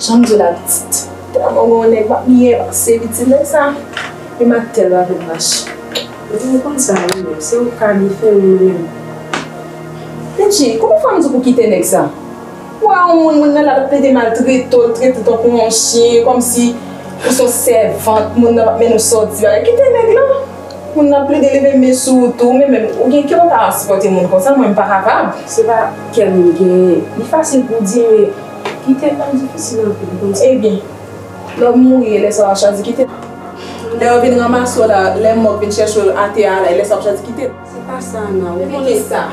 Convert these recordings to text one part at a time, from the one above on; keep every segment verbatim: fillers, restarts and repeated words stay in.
Jan m di w la pitit. Tèlman gen yon nèg m ap byen pase pitit nèg sa. E m ak tèl pa vle mache. Ou konn sa wi menm, se ou k ka byen fè mwen menm. Benji, kòman fè m di w pou kite nèg sa? Ou wè yon moun, moun nan la ap plede maltrete w, l trete w tankou yon chen, kòmsi ou se yon sèvant, moun nan p ap mennen w sòti, bagay. Kite nèg la. Moun nan plede leve men sou ou tou, men menm ou gen kè ou ta sipòte moun konsa, mwen m pa kapab. Se pa kè m genyen. Li fasil pou di, men kite l ap difisil anpil, konn sa. Ebyen, lè w mouri, e lè sa w ap chwazi kite l. Lè yo vin ranmase w la, lè mò k vin chèche w atè a la, e lè sa w ap chwazi kite l. Se pa sa, non. Ou konnen sa.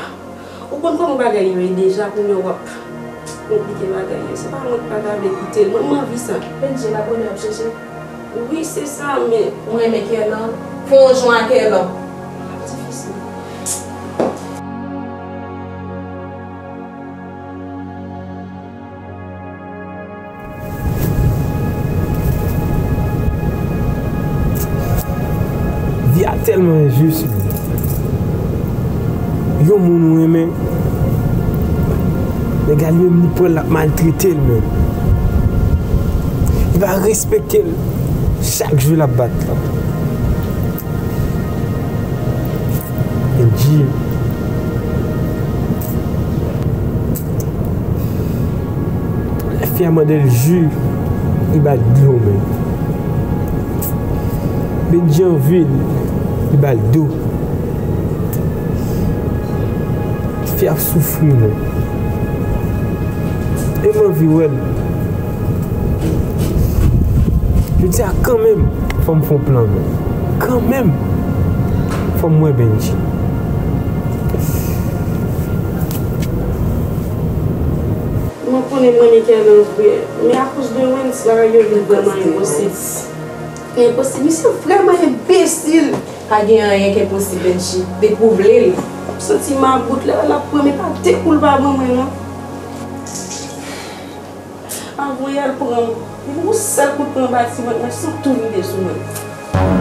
Ou konn kòman bagay yo ye deja, kounye a w ap konplike bagay yo. Se pa mwen ki pa ta vle kite l. Mwen, m anvi sa. Benji, la bonè ap chèche. Wi, se sa, men. Ou renmen Kerlan? Fè yon jan ak Kerlan. Difisil. Vi a tèlman enjis, men. Yon moun ou renmen, nèg la li menm li pran l, l ap maltrete l, men. Li pa respekte l. Chak jou l ap bat la. Benji. Lè fi a mande l ji, li ba l dlo, men. Benji anvi l, li ba l dlo. Fi ap soufri, men. E m anvi wè l. Jodi a, kanmenm, fò m fè yon plan, men. Kanmenm, fò m wè Benji. Mwen konnen m renmen Kerlan vre, men akoz de Wens, bagay yo vin vrèman enposib. Enposib, misye vrèman enbesil. Pa gen anyen k enposib, Benji, depi w vle l. M santi mabout lè l ap pran, men pa de kou l pa ban mwen, non. Anvan y al pran m, li pou yon sèl kout pran bati mwen, mwen san tou vide sou mwen.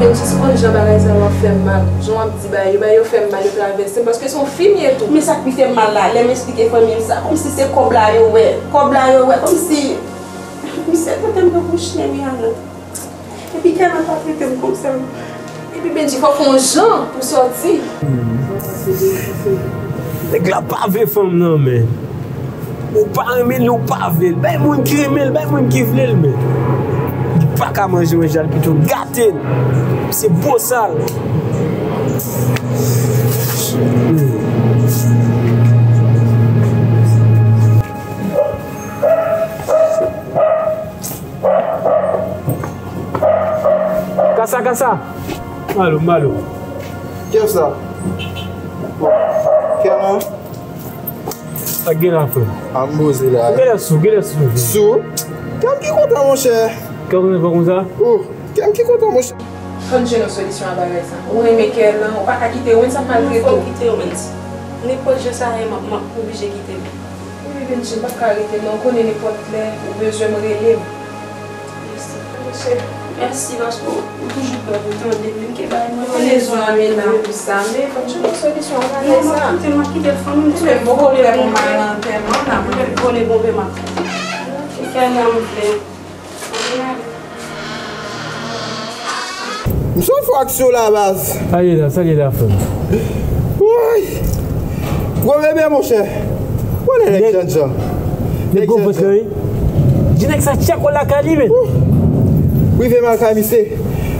Benji, se konn jan bagay sa yo ap fè m mal. Jan w ap di bagay yo, bagay yo fè m mal, yo travèse m, paske se yon fi m ye tou. Men sa k pi fè m mal la, lè m esplike fanmi m sa, kòmsi se kòb la yo wè. Kòb la yo wè, kòmsi, misye trete m tankou chen, Rihanna. Epi Kerlan pa trete m konsa. Epi Benji, fò w fè yon jan pou sòti. Nèg la pa vle fanm nan, men. Ou pa renmen l, ou pa vle l. Bay moun ki renmen l, bay moun ki vle l, men. Li pa ka manje, manje a, l pito gate l. Se bosal. Kasa, kasa. Malo, malo. Kiyès sa? Kerlan? Sa gen la, frè m? A, m poze la. Ou genlè sou, genlè sou. Sou? Kè m ki kontan, monchè. Kè w kontan konsa? Oh, kè m ki kontan, monchè. Fò n jwenn yon solisyon a bagay sa. Ou renmen Kerlan, ou pa ka kite Wens ap maltrete w. Non, fò m kite Wens. Nenpòt jan sa ye, m ap, m ap oblije kite l. Wi, Benji, m p ap ka rete non, ou konnen nenpòt lè ou bezwen m, rele m. Mèsi. Mèsi paske ou toujou prè pou tande m, men m ke bay mwen rezon a men la pou sa, men fò m jwenn yon solisyon a bagay sa. Non, m ap kite l, m ap kite l, fanmi m. Ou menm poko prè pou m al nan antèman la, mwen. M vole bonbe m ap kite. Fè nan m vle. M sot fè aksyon la, baz. Sa ye la, sa ye la, frè m? Woy! Gwo bebe, monchè. Wè nèg Nèg- jèn jan. Nèg Nèg gwo jèn vant jan. Lan, wi. Di nèg sa tchèk w lakay li, men. Ouh! Rive m al kay misye.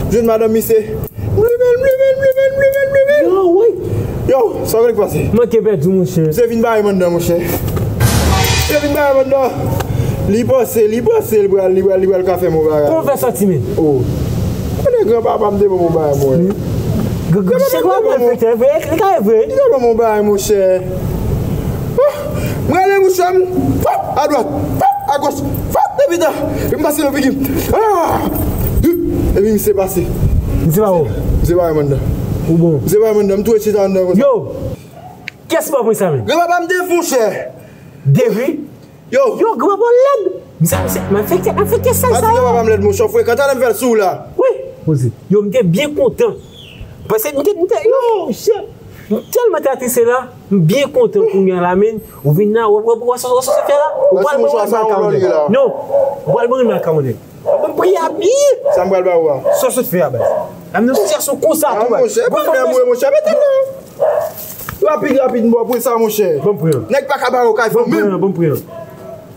Jwenn madanm misye. M leve l, m leve l, m leve l, m leve l, m leve l. Yo, wi. Yo, sa w konn k pase? Manke pèdi, monchè. Misye vin bare m anndan, monchè. Misye vin bare m anndan. Li panse, li panse li pral, li pral, li pral ka fè m yon bagay. Kòman w fè sòti, men? Oh. Konnen granpapa m te ban m yon bagay, mwen. Granpapa m te ban m yon... Li ka vre. Li te ban m yon bagay, monchè. Oh, m rale mouchwa m, fòp, adwat, fòp, agòch, fòp, depi tan. Epi m pase nan figi m. Ah! Epi misye pase. Misye pa ou? Misye bare m anndan. Ou bon? Misye bare m anndan, m tou ret chita anndan konsa. Yo! Kiyès ki ba w sa, men? Granpapa m te fon chè. Depi? Yo! Yo, granpapa w lèd! Misye, misye, m afekte, m afekte sal sa yo. Pa di granpapa m lèd, monchè, frekan, talè m fè l sou ou la. Wi! Poze. Yo, m te byen kontan. Paske m te, m te, yo, monchè. M tèlman te atiste la, m byen kontan kounye a la, men, ou vin la, w ap, w ap, w ap, w ap fè la, ou pral ban mwen mal ka mande. Non, ou pral ban mwen mal ka mande. Ban m priye a byen. Sa m pral ba ou a. Sa w sot fè a, baz. Amenn yon sitiyasyon konsa tou, baz. Ah, monchè, pa dèm, monchè, mete non. Rapid, rapid, m ba w pri sa, monchè. Ban m pri an. Nèg pa ka ba yo kay fanm menm. Ban m pri an.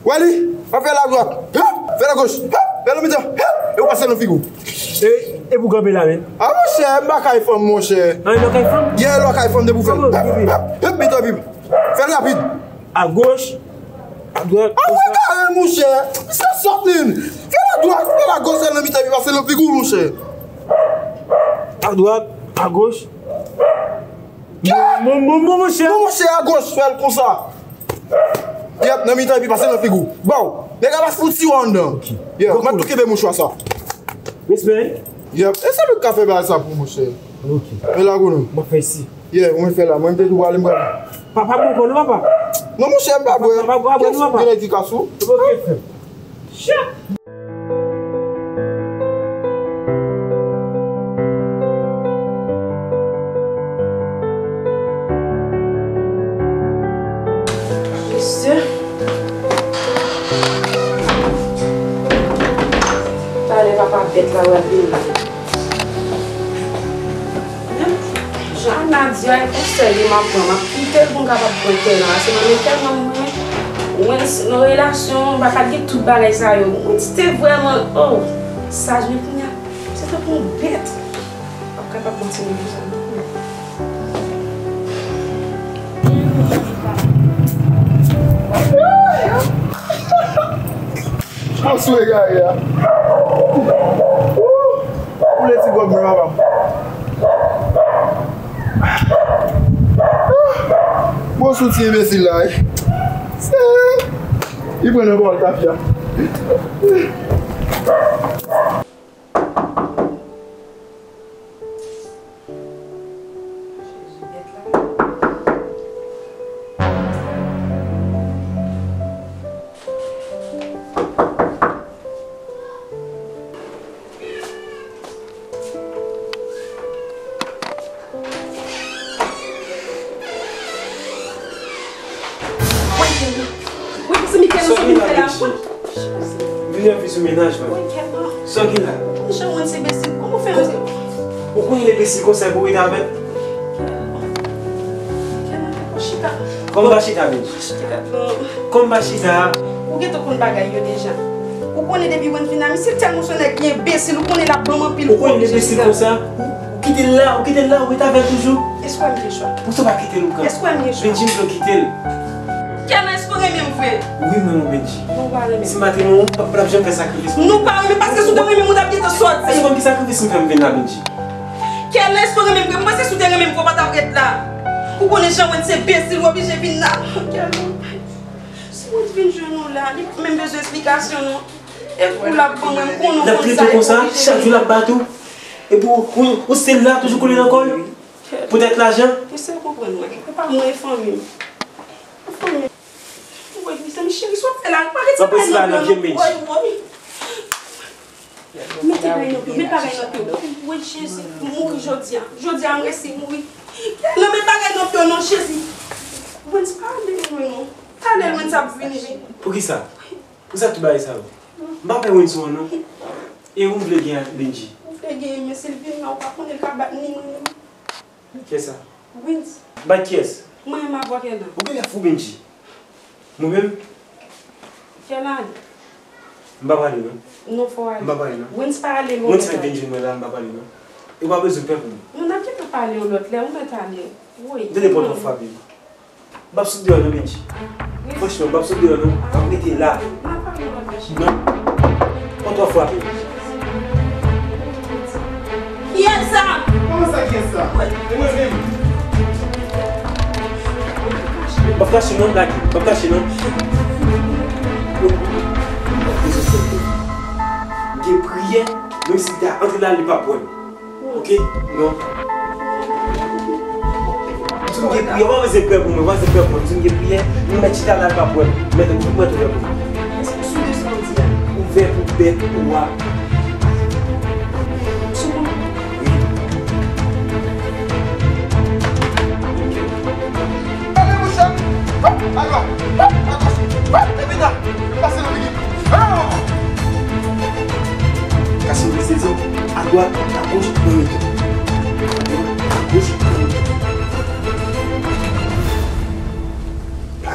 Wè li, w ap fè la dwat. Hop, fè la goch. Hop, fè nan mitan. Hop, e w pase nan figi w. E, e pou kanpe la, men. Ah, monchè, m pa kay fanm, monchè. Ah, e lwa kay fanm? Yeah, lwa kay fanm, depi w fè l. Hop, hop, hop, mitan pi. Fè l rapid. A goch, a dwat. Ah, w egare, monchè. Misye sòt li. Fè la dwat, fè la goch, fè nan mitan pi, pase nan figi w, monchè. A dwat, a goch. Kè? Bon, bon, bon, bon, monchè. Bon, monchè, a goch, fè l konsa. Yèp, nan mitan epi pase nan figi w. Baw, nèg la pa fout si w anndan. Ok. Yèp, m ap tou kenbe mouchwa sa. Respè. Yèp, e se li k ka fè bagay sa pou monchè. Ok. Men la gounou. M ap fè isi. Yè, mwen fè la, mwen m te tou prale m prale. Papa bon kò nou, papa. Non, monchè, m pa bwè. Papa, papa, papa, papa. Gen nèg ki ka sou. Ok, frè. Shit. Mesye. Talè papa bèt la pral vini. Jan Ana di a, e konsèy li m ap pran, m ap kite l pou m kapab pran kè nan. Paske mwen menm tèlman mwen, mwen nan relasyon, m pa ka gen tout bagay sa yo. Mwen ti te vrèman, oh, saj, men kounye a, se tankou yon bèt. M p ap kapab kontinye konsa. Ap sou egare a. Ou le ti gòm mwen, papa m. Bon, sou ti enbesil la, wi. Li pran nan pawòl tafya. Wi, se Mikel, se Mikel la. Vin yon vi sou mennaj mwen. Sa w gen la? Jan w se enbesil, kòman w fè? Ou konn enbesil konsa pou rete avè l? Kòman w pa chita? Kòman w pa chita, Benji? Kòman w pa chita? Ou gentan konn bagay yo deja. Ou konnen depi mwen vin la, misye tèlman se nèg ki enbesil, ou konnen l ap ban m anpil pwoblèm. Ou konn enbesil konsa? Ou kite l la, ou kite l la, ou rete avè l toujou. Èske m gen chwa? Poukisa w pa kite l, ou pran? Èske m gen chwa? Benji, m vle w kite l. Kèlens, nou renmen m vre. Wi, mwen, mwen, Benji. Nou pa renmen m. Si m pa te renmen w, pa, pa t ap janm fè sakrifis pou mwen. Nou pa renmen, paske si w te renmen m, ou t ap gentan sòti. Èske w konn ki sakrifis m fè m vin la, Benji? Kèlens, nou renmen m vre. Mwen panse si w te renmen m vre, w pa t ap ret la. Ou konnen jan mwen se enbesil, w oblije vin la. Kèlens. Si mwen vin jwenn ou la, li pa menm bezwen esplikasyon, non. E kou l ap ban mwen, m konnen w konn sa, e pou li jere. L ap trete w konsa, chak jou l ap bat ou. Epi ou, ou, ou se la toujou kole nan kò l. Poutèt lajan. Mesye, konprann mwen. E pa mwen, e fanmi m. E fanmi m. Woy, mezanmi, cheri, sa w ap fè la? Pa rete bay nan pye w, non. Woy, woy. Mete bagay nan pye w, met bagay nan pye w. Woy, Jezi, m mouri jodi a. Jodi a, m resi mouri. Kèlens, met bagay nan pye w, non, Jezi. Wens, pa ale lwen, non. Pa ale lwen, sa ap vini, wi. Poukisa? Poukisa tout bagay sa yo? M pa pè Wens ou an, non. E ou m vle gen ak Benji? Ou vle gen, men si l vin la, ou pa konnen l ka bat ni mwen, non. Kiyès sa? Wens. Bat kiyès? Mwen menm avè w, Kèlens. Ou genlè fou, Benji. Mwen menm? Kèlens. M pa prale, non. Non, fò w ale. M pa prale, non. Wens pa ale, non. Wens mèt Benji mwen la, m pa prale, non. E w pa bezwen pè pou mwen. Non, n ap gentan pale yon lòt lè, ou mèt ale. Wi. M tande pòt la frape. M p ap sot deyò non, Benji. Franchman, m p ap sot deyò non. M ap rete la. Non. Pòt la frape. Kiyès sa? Kòman sa, kiyès sa? E mwen menm. M p ap kache non, Daki. M p ap kache non. M gen priyè, menm si li ta antre la, li p ap wè m. Ok? Non. M di m gen priyè, w pa bezwen pè pou mwen, w pa bezwen pè pou mwen. M di m gen priyè, m mèt chita la, l p ap wè m. M mèt, m mèt ouvè pou mwen. Èske w sou de sa w di a? Ouvè pou bèt ou a. Sou mwen? Wi. Pa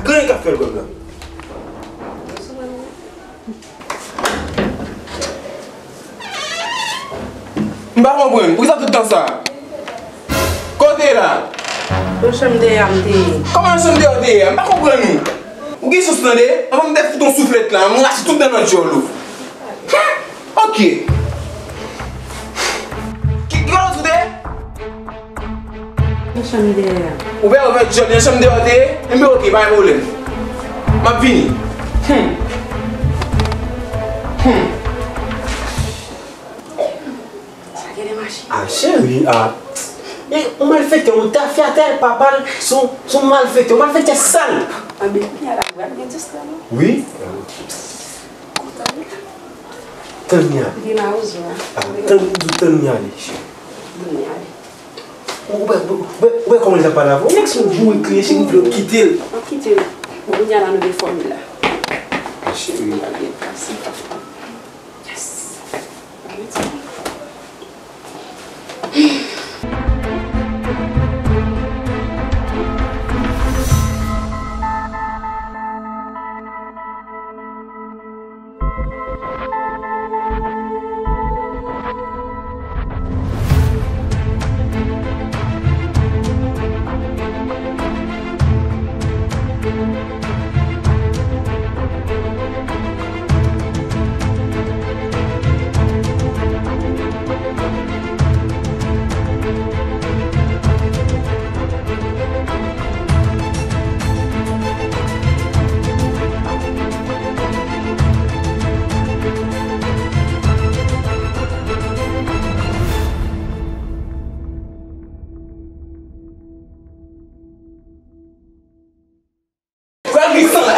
gen anyen k ap fè l kòm la. M pa konprann. Poukisa tout tan sa? Kote la? Nan chanm dèyè a m te ye. Kòman nan chanm dèyè w te ye a? M pa konprann ou. Ou gen chans tande. Anvan m te fout yon souflèt la, m rache tout dan nan djòl ou. Hum! Ok. Ki, ki kote w te ye? Nan chanm dèyè a. Ou wè, ou wè djòl nan chanm dèyè w te ye? Enben ok, pa gen pwoblèm. M ap vini. Hum. Hum. Sa genlè mache. Ah, cheri, ah. E, yon malfektè, yon tafyatè, papa l, se yon, se yon malfektè, yon malfektè sal. Anben, kounye a la, pral gen distans, non? Wi. Kontan, wi. Tann li ale. Li mawozo, a. Ah, tann, tann li ale, cheri. Tann li ale. Ou wè, ou wè, ou wè kòman l t ap pale avè w? Nèg se yon bourrik li ye, cheri, m vle w kite l. M ap kite l. Bon, kounye a la, nou gen fòmil la. Cheri. Pral gen pase. Yes. Pral gen san la.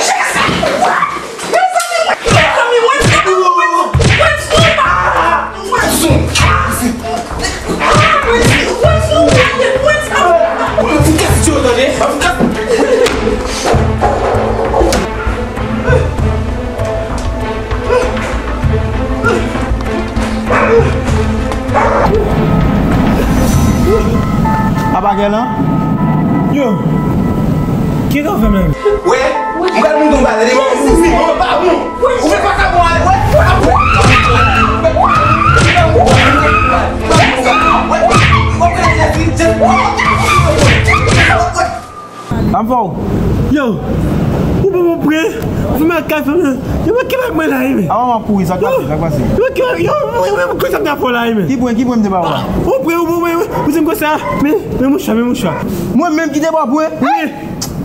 Apa gen lan? Yo, kisa w fè menm? Wè, mwen pral monte yon bagay, devan ou, ou pa bon. Ou pa ka bon, wè. Ann fè w. Yo, ou bon, ou pran, ou fè m ak kay fanm nan. Yo, mwen ki bak mwen la, men. Avan m ap kouri, sa k pase, sa k pase? Yo, ki, yo, mwen, mwen, mwen, konsa m ta fè w la, men. Ki pwen, ki pwen m te ba w la? Ou pran, ou bon, mwen, mwen, ou di m konsa, men, men mouchwa, men mouchwa. Mwen menm ki te ba w pwen? Wi.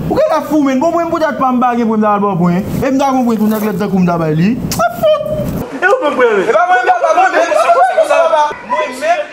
Ou genlè fou, men. Bon, pwen m poutèt pa m pa gen pwen m ta al ba w pwen. E m ta gon pwen tou nèg lèd tankou m ta bay li. A fout! E ou pran pwen, men. E pa mwen menm, papa, mwen menm, papa. Mwen menm.